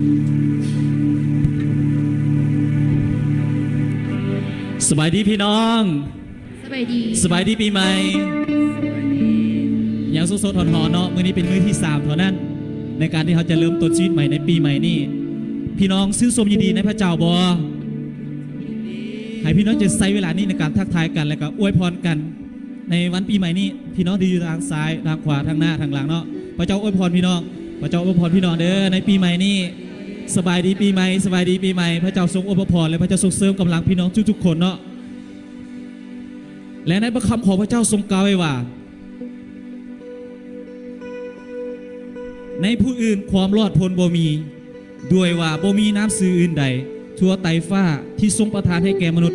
ສະບາຍດີພີ່ນ້ອງ ສະບາຍດີ ສະບາຍດີປີໃໝ່ ຍັງສົດໆຮ້ອນໆເນາະ. ມື້ນີ້ເປັນມື້ທີສາມເທົ່ານັ້ນ ໃນການທີ່ເຮົາຈະເລີ່ມຕົ້ນຊີວິດໃໝ່ໃນປີໃໝ່ນີ້. ພີ່ນ້ອງຊື່ນຊົມຍິນດີໃນພະເຈົ້າບໍ່? ໃຫ້ພີ່ນ້ອງຈະໃຊ້ເວລານີ້ໃນການທັກທາຍກັນ ແລະກະອວຍພອນກັນ ໃນວັນປີໃໝ່ນີ້ ພີ່ນ້ອງທີ່ຢູ່ທາງຊ້າຍ ທາງຂວາ ທາງໜ້າ ທາງຫຼັງເນາະ. ພະເຈົ້າອວຍພອນພີ່ນ້ອງ ພະເຈົ້າອວຍພອນພີ່ນ້ອງເດີ ໃນປີໃໝ່ນີ້. ສະບາຍດີປີໃໝ່ ສະບາຍດີປີໃໝ່. ພະເຈົ້າຊົງອວຍພະພອນ ແລະ ພະເຈົ້າຊົງເສີມກຳລັງພີ່ນ້ອງທຸກໆຄົນເນາະ. ແລະ ໃນພະຄຳຂອງພະເຈົ້າຊົງກ່າວໄວ້ວ່າ ໃນຜູ້ອື່ນຄວາມລອດພົ້ນບໍ່ມີ ດ້ວຍວ່າບໍ່ມີນາມຊື່ອື່ນໃດທົ່ວໄຕຟ້າທີ່ຊົງປະທານໃຫ້ແກ່ມະນຸດ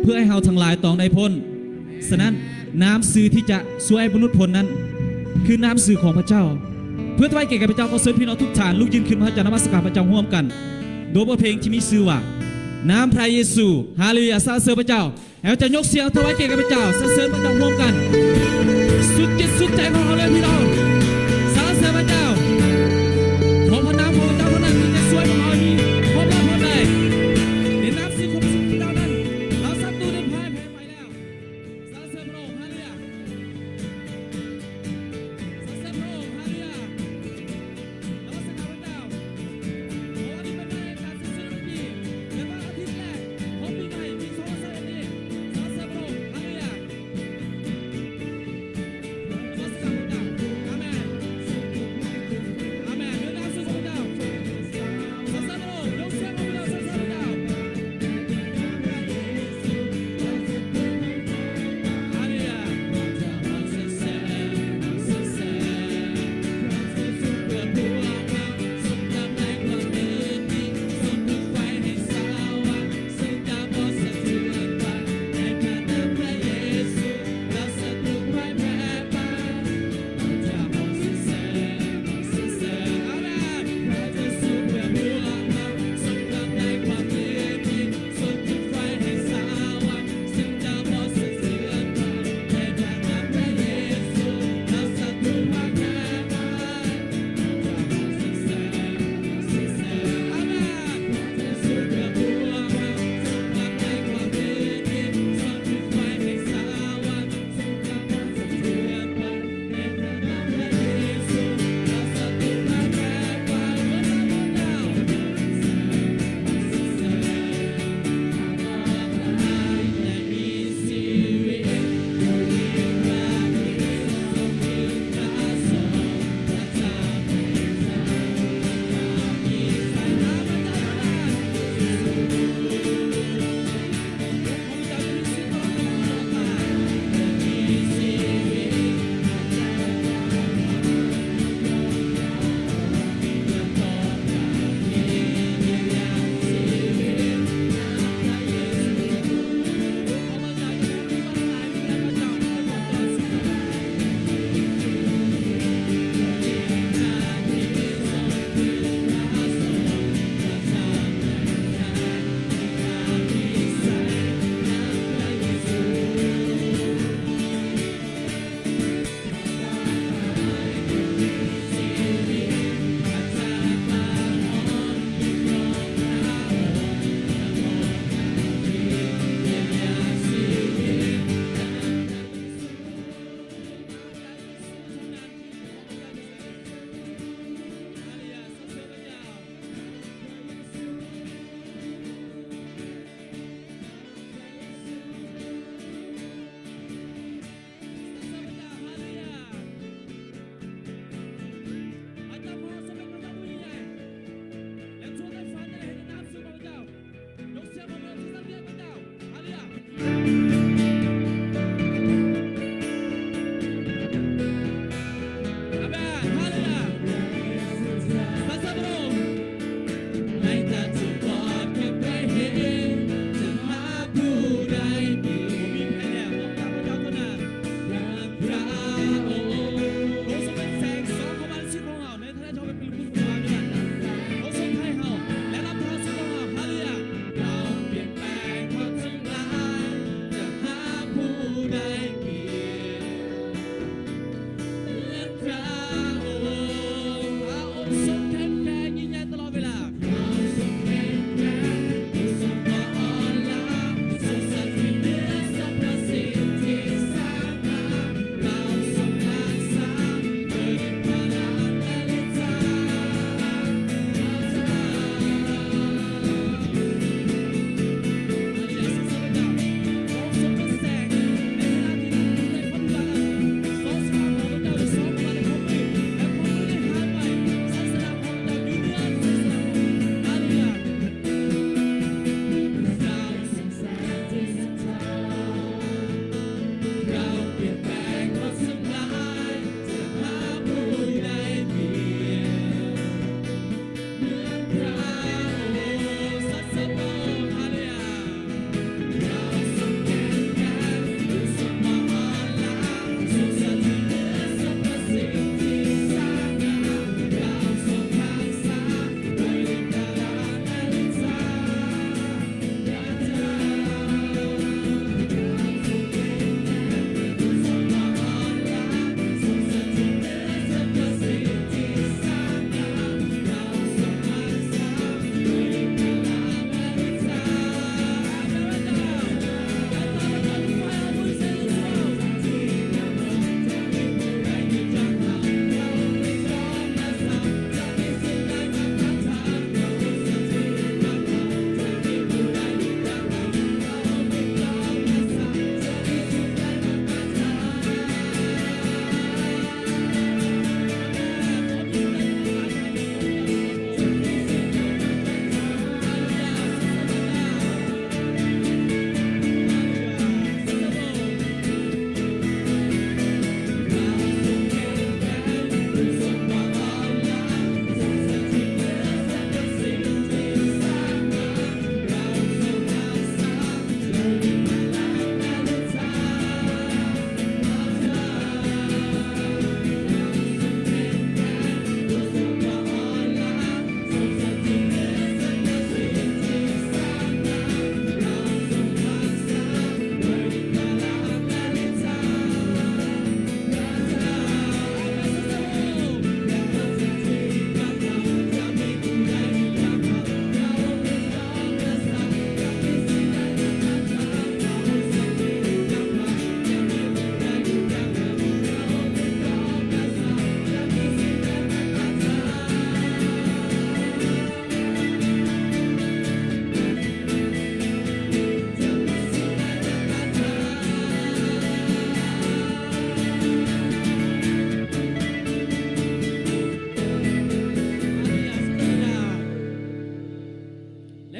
ເພື່ອໃຫ້ເຮົາທັງຫຼາຍຕ້ອງໄດ້ພົ້ນ. ສະນັ້ນ ນາມຊື່ທີ່ຈະຊ່ວຍໃຫ້ມະນຸດພົ້ນນັ້ນ ຄືນາມຊື່ຂອງພະເຈົ້າ. ເພື່ອຖວາຍກຽດແກ່ພະເຈົ້າ ຂໍເຊີນພີ່ນ້ອງທຸກທ່ານລຸກຢືນຂຶ້ນມາ ເຮົາຈະນະມັດສະການພະເຈົ້າຮ່ວມກັນ ໂດຍບົດເພງທີ່ມີຊື່ວ່າ ນາມພະເຢຊູ. ຮາເລລູຢາ ສັນລະເສີນພະເຈົ້າ. ໃຫ້ເຮົາຈະຍົກສຽງຖວາຍກຽດແກ່ພະເຈົ້າ ສັນເສີນພະເຈົ້າຮ່ວມກັນ ສຸດຈິດສຸດໃຈຂອງເຮົາເລີຍພີ່ນ້ອງ. ສັນລະເສີນພະເຈົ້າ ເພາະພະນາມຂອງພະເຈົ້າເທົ່ານັ້ນທີ່ຈະຊ່ວຍພວກເຮົາໃຫ້ມີຄວາມລອດພົ້ນໄດ້. ໃນນາມຊື່ຂອງພະເຈົ້ານັ້ນ ເຮົາສັດຕູໄດ້ພ່າຍແພ້ໄປແລ້ວ. ສັນລະເສີນພະອົງ ຮາເລລູຢາ ສັນລະເສີນພະອົງ ຮາເລລູຢາ. ນະມັດສະການພະເຈົ້າ ເພາະວ່ານີ້ເປັນວັນແຫ່ງການສິ້ນສຸດປີ ແລະ ວັນອາທິດແລກຂອງປີໃໝ່ປີສອງພັນຊາວເອັດນີ້. ສັນລະເສີນພະອົງ ຮາເລລູຢາ ນະມັດສະການພະເຈົ້າ ອາເມ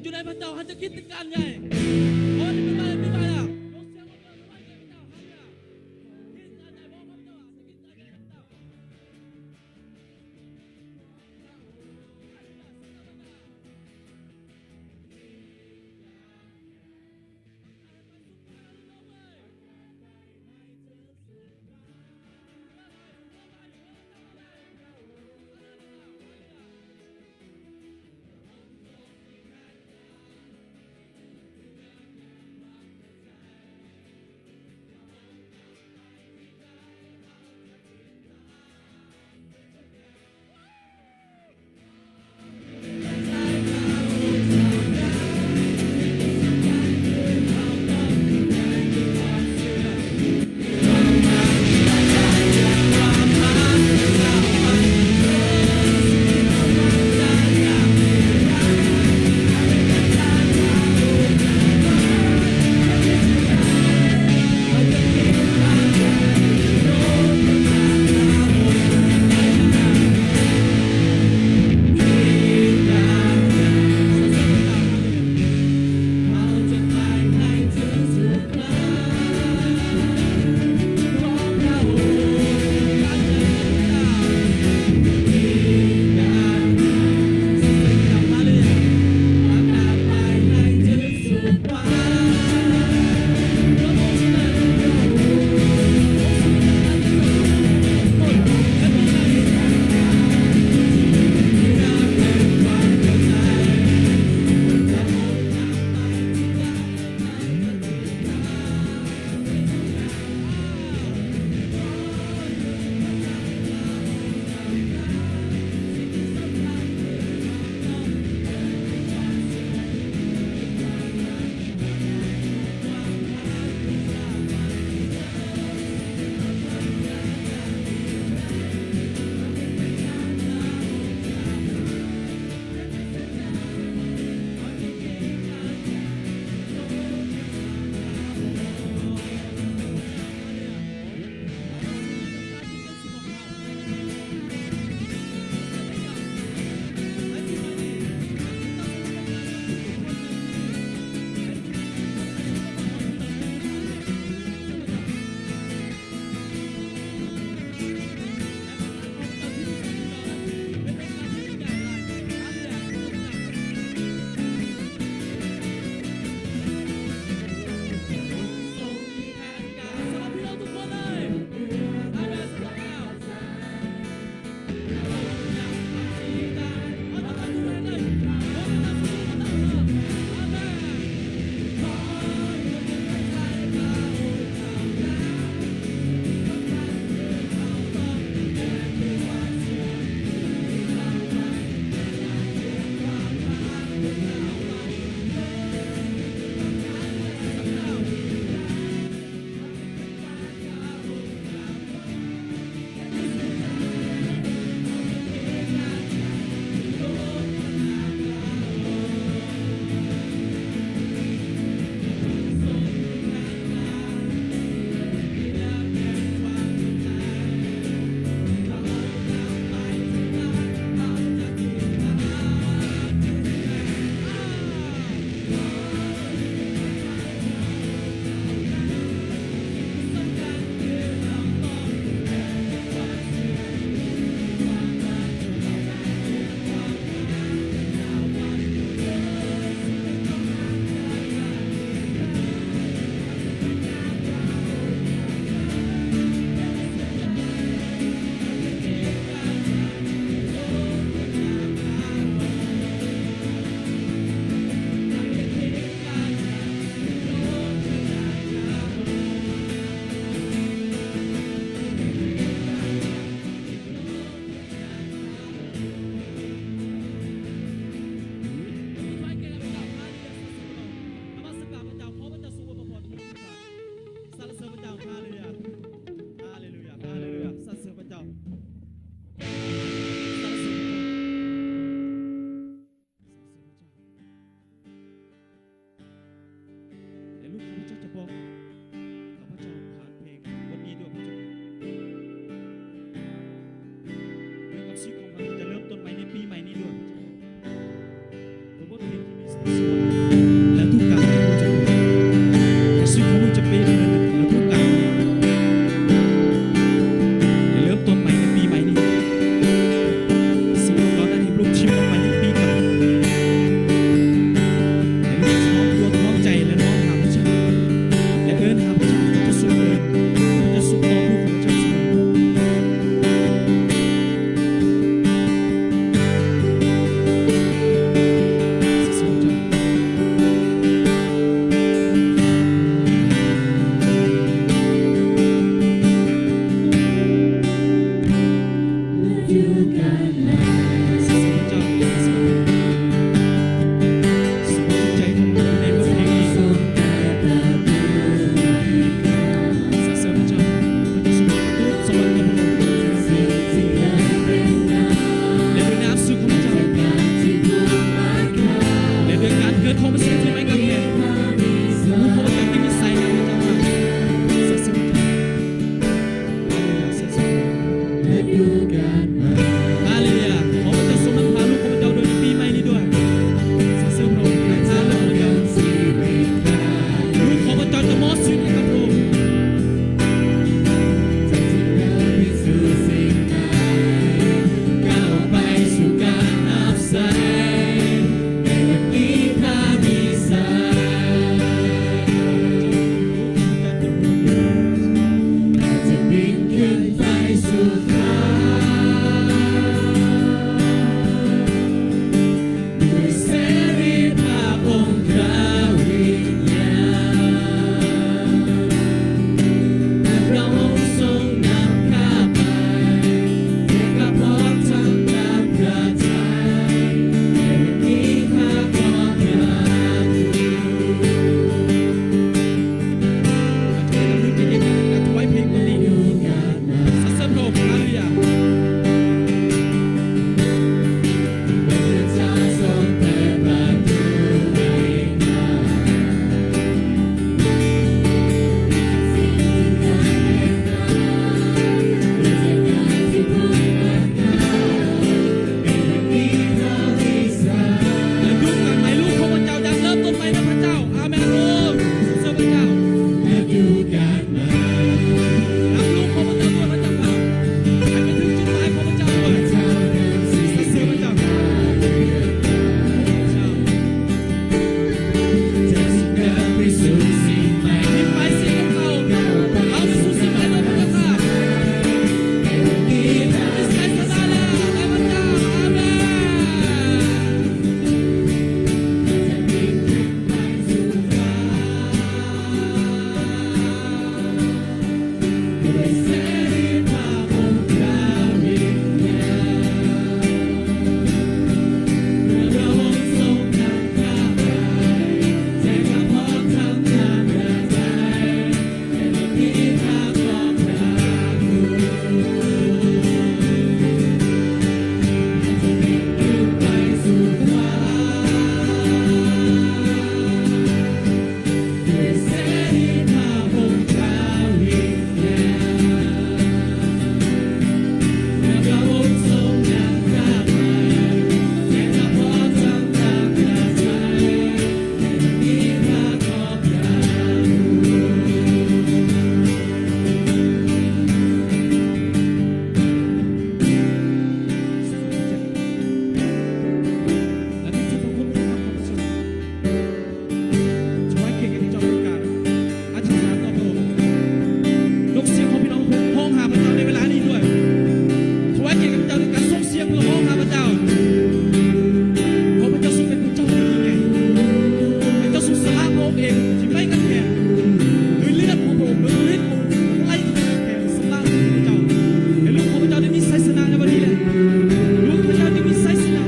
ຢູ່ໃນພະເຈົ້າ ເຮົາຈະຄິດການໃຫຍ່. ໂອ້ ນີ້ເປັນມາແລ້ວ ເປັນມາແລ້ວ. ຂອງພະເຈົ້າທີ່ໄດ້ກັບແທ້ ລູກຂອງພະເຈົ້າທີ່ມີໄຊຊະນະ ພະເຈົ້າຂ້າ ສາເສພະເຈົ້າ ຮາເລລູຢາ ສາເສພະເຈົ້າ ຮາເລລູຢາ ຂໍພະເຈົ້າຊົງນຳພາລູກຂອງພະເຈົ້າດ້ວຍໃນປີໃໝ່ນີ້ດ້ວຍ ສາເສພະເຈົ້າ ພາລູກຂອງພະເຈົ້າ ລູກຂອງພະເຈົ້າຈະມອບຊີວິດໃຫ້ກັບພະອົງ ຖວາຍກຽດແກ່ພະເຈົ້າດ້ວຍການອະທິຖານຕໍ່ພະອົງ. ຍົກສຽງຂອງພີ່ນ້ອງຮ້ອງຫາພະເຈົ້າໃນເວລານີ້ດ້ວຍ. ຖວາຍກຽດແກ່ພະເຈົ້າດ້ວຍການສົ່ງສຽງເພື່ອຮ້ອງຫາພະເຈົ້າ. ເພາະພະເຈົ້າຊົງເປັນພະເຈົ້າຜູ້ຍິ່ງໃຫຍ່. ພະເຈົ້າຊົງສະຫຼະພະອົງເອງທີ່ໄດ້ກັນແທ້ ດ້ວຍເລືອດຂອງພະອົງ, ດ້ວຍລິດຂອງພະອົງ, ໄລ່ທີ່ໄດ້ກັນແທ້ ສຳລະພະເຈົ້າ. ໃຫ້ລູກຂອງພະເຈົ້າໄດ້ມີໄຊຊະນະໃນວັນນີ້ແຫຼະ. ລູກຂອງພະເຈົ້າໄດ້ມີໄຊຊະນະ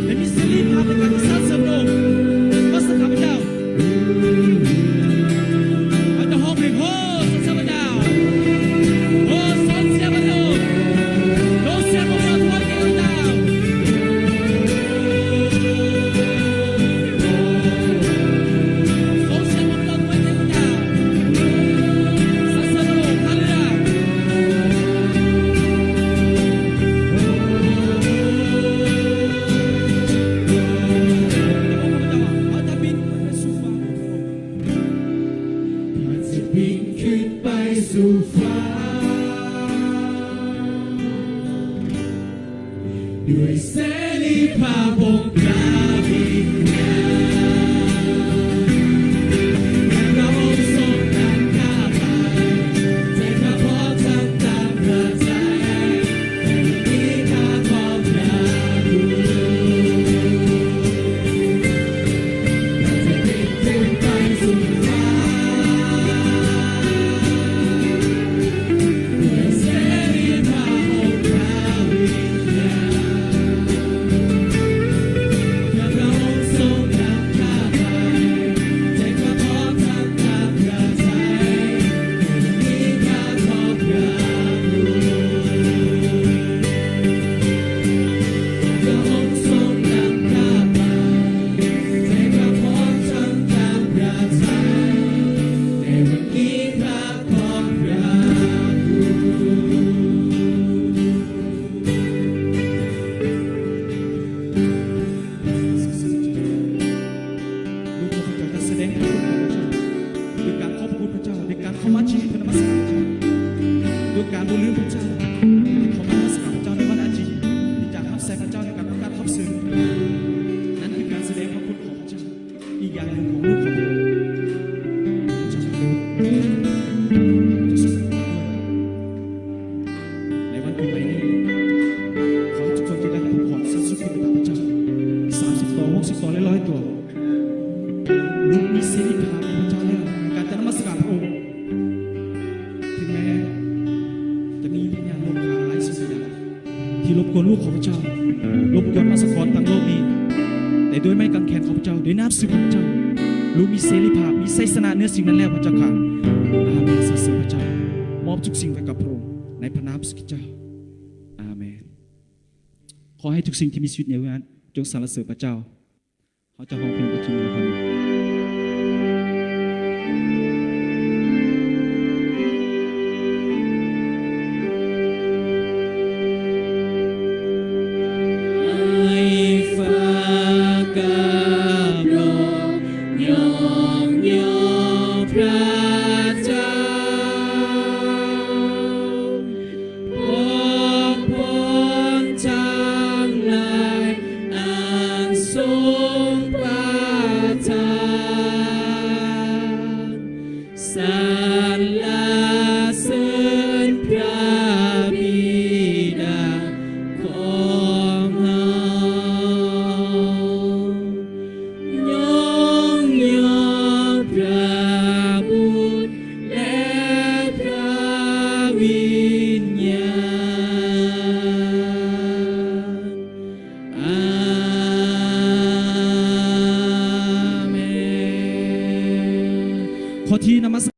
ໄດ້ມີເສລີພາບໃນການທີ່ສັນເສີນພະອົງ. ນະມັດສະການພະເຈົ້າ. ເຮົາຈະຮ້ອງເພງ ໂອ້ ສັນເສີນພະເຈົ້າ ໂອ້ ສັນເສີນພະອົງ ໂອ້ ເສຍງຂອງເຮົາຖວາຍແດ່ພະເຈົ້າ ໂອ້ ສົ່ງສຽງຂອງເຮົາຖວາຍແດ່ພະເຈົ້າ ສັນເສີນພະອົງ ຮາເລລູຢາ ໂອ້ ເຮົາຈະບິນຂຶ້ນໄປສູ່ຟ້າ ພະອົງ ພະອົງຈະບິນຂຶ້ນໄປສູ່ຟ້າ ດ້ວຍເສລີພາບອົງພະວິນຍານ ແລະ ພະອົງຊົງນຳຂ້າໄປ ໃຫ້ຂ້າພອບທັນຕາມພະໄທ ຮ້ອຍໆຕົວ. ລູກມີເສລີພາບໃນພະເຈົ້າແລ້ວ ໃນການຈະນະມັດສະການພະອົງ. ເຖິງແມ້ຈະມີວິນຍານໂລກາຫຼາຍສິ່ງຫຼາຍຢ່າງ ທີ່ລົບກວນລູກຂອງພະເຈົ້າ, ລົບກວນພາສະກອນທາງໂລກນີ້, ແຕ່ດ້ວຍໄມ້ກາງແຂນຂອງພະເຈົ້າ, ດ້ວຍນ້ຳຊື່ຂອງພະເຈົ້າ, ລູກມີເສລີພາບ, ມີໄຊຊະນະເໜືອສິ່ງນັ້ນແລ້ວ, ພະເຈົ້າຂ້າ. ອາເມນ. ສັນລະເສີນພະເຈົ້າ. ມອບທຸກສິ່ງໄວ້ກັບພະອົງ, ໃນພະນາມພະເຢຊູຄຣິດເຈົ້າ. ອາເມນ. ຂໍໃຫ້ທຸກສິ່ງທີ່ມີຊີວິດໃນເວລານັ້ນ ຈົ່ງສັນລະເສີນພະເຈົ້າ. ເຮົາຈະຮ້ອງເພງປະຈິມນຳກັນ.